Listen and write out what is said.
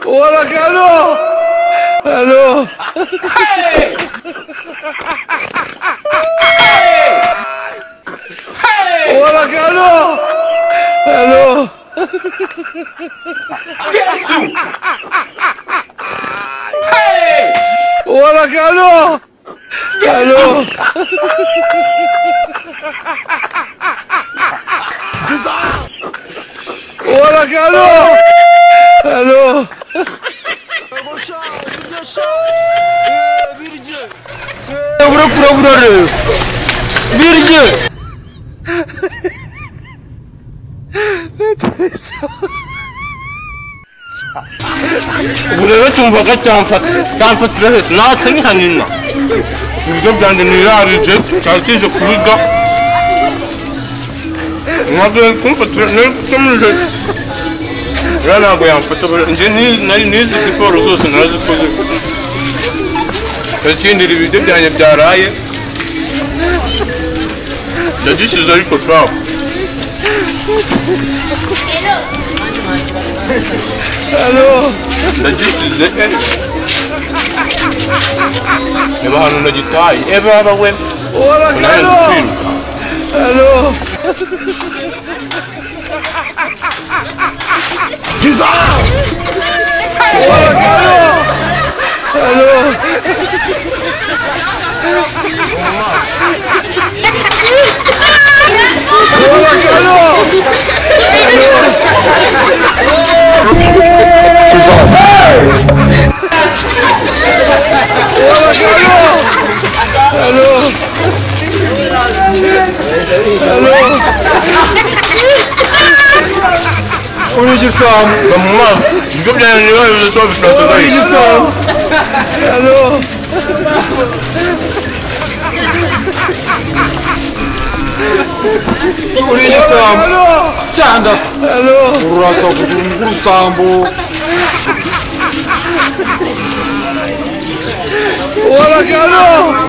ولك الو الو ولك الو الو ولك الو الو ولك الو الو Urebe cyumvaga cyamfatira hese natwe ntihanina ibiryo byanjye nirarije cyari kije kubirya ntabwo kumfatira nari ntabwo yamfata njye nari nizi siporo zose narazikoze ikindi ibiryo byanjye byaraye ndagishyize ariko shafu ndagisize niba ahantu ndagitaye eba we nawe ndikwiruka ولك الو.